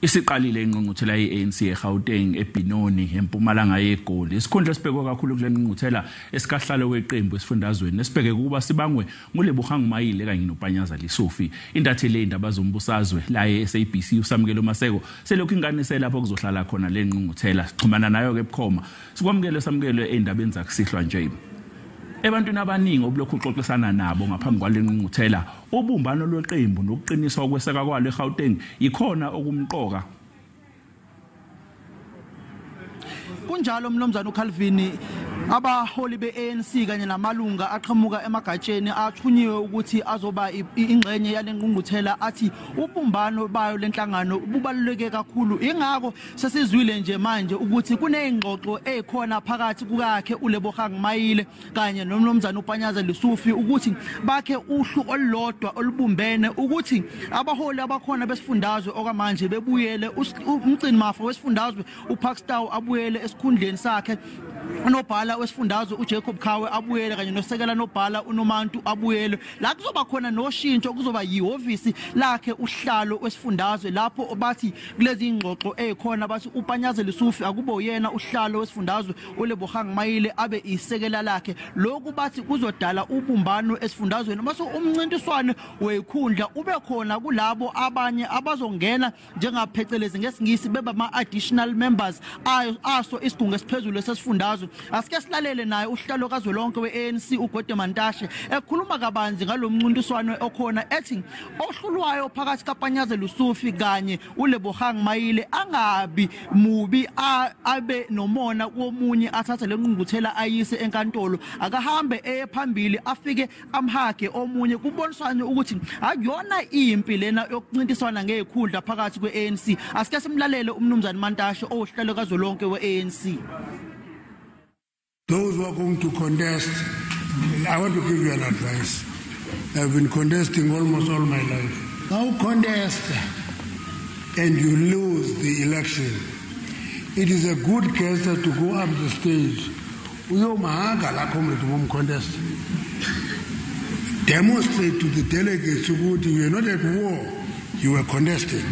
Isiqalile ingqungquthela ye-ANC eGauteng eBenoni eMpumalanga yeGoli. Isikhundla esibhekwe kakhulu kule ngqungquthela esikahlalo weqembu esifundazweni esibheke ukuba sibangwe nguLebogang Maile kanye noPanyaza Lesufi. Intatheli yezindaba zombusazwe la e-SABC uSamukelo Maseko selokhu inganise lapho kuzohlala khona le ngqungquthela. Sixhumana nayo ke bukhoma. Sikwamukele Samukelo endabeni zakusihlwa nje. Ebantwini abaningi obulokhu uxoxisana nabo ngaphambi kwale ngqungquthela, ubumbano lweqembu nokuqiniswa ukweseka kwalo eGauteng ikhona okumqoka. Kunjalo mnumzana uCalvin, abaholi be-ANC kanye namalunga aqhamuka emagatsheni athunyiwe ukuthi azoba ingxenye yale ngqungquthela, athi ubumbano bayo lenhlangano bubaluleke kakhulu. Ingakho sesizwile nje manje ukuthi kuneyingxoxo ezikhona phakathi kukakhe uLebogang Maile kanye nomnumzana uPanyaza Lesufi ukuthi bakhe uhlu olulodwa olubumbene ukuthi abaholi abakhona besifundazwe okwamanje bebuyele, umgcini mafa wesifundazwe uParkstow abuyele esikhundleni sakhe, unobhala wesifundazwe uJacob Khawe abuyele kanye nosekela nobhala uNomantu abuyele. La kuzoba khona noshintsho, kuzoba yihhovisi lakhe uhlalo wesifundazwe lapho bathi kulezi ingxoxo ezikhona bathi uPanyaza Lesufi akube uyena uhlalo wesifundazwe, uLebogang Maile abe isekela lakhe. Lokhu bathi kuzodala ubumbano esifundazweni, base umncintiswano wekhundla ube khona kulabo abanye abazongena njengaphecelezi ngesingisi beba ama additional members aso isigungu esiphezulu sesifundazwe. Asike silalele naye uhlalo kazwelonke we-ANC uGwede Mantashe ekhuluma kabanzi ngalomncintiswano okhona, ethi ohlulwayo phakathi kaPanyaza Lesufi kanye uLebogang Maile angabi mubi, abe nomona komunye, athathe lengqungquthela ayise enkantolo, akahambe eye phambili afike amhage omunye, kuboniswane ukuthi akuyona impi lena yokuncintiswana ngezikhundla phakathi kwe-ANC. Asike simlalele umnumzane Mantashe owuhlalo kazwelonke we-ANC. Those who are going to contest, I want to give you an advice. I've been contesting almost all my life. Now contest and you lose the election. It is a good gesture to go up the stage. Contest. Demonstrate to the delegates who you are not at war, you are contesting.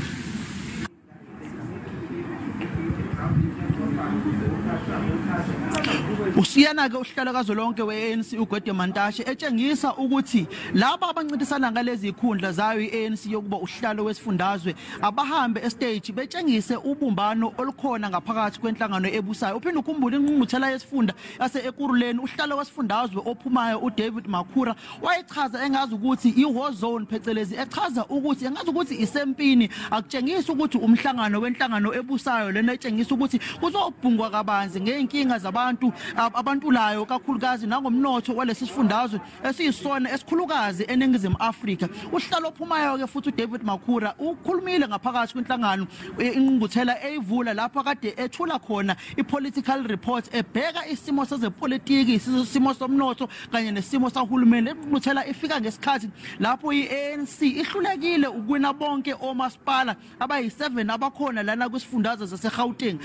Usiyana ke uhlalo kazwelonke we-ANC uGwede Mantashe etshengisa ukuthi laba abancintisana ngalezi ikhundla zayo i-ANC yokuba uhlalo wesifundazwe abahambe estage betshengise ubumbano olukhona ngaphakathi kwenhlangano ebusayo. Uphinde ukhumbule ingqungquthela yesifunda yase-Ekurhuleni, uhlalo wesifundazwe ophumayo uDavid Makhura wayechaza engazi ukuthi i-war zone phecelezi, echaza ukuthi engazi ukuthi isempini, akutshengisa ukuthi umhlangano wenhlangano ebusayo lena etshengisa ukuthi kuzobhungwa kabanzi ngeyinkinga zabantu abantulayo kakhulukazi nangomnotho walesi sifundazwe esiyisona esikhulukazi eNingizimu Afrika. Uhlalo ophumayo ke futhi uDavid Makhura ukhulumile ngaphakathi kwinhlangano ingqungquthela eyivula lapho kade ethula khona i-political report ebheka isimo sezepolitiki, isimo somnotho kanye nesimo sahulumeni. Ingqungquthela ifika ngesikhathi lapho i-ANC ihlulekile ukuwina bonke omasipala abayi-7 abakhona lana kwisifundazwe saseGauteng.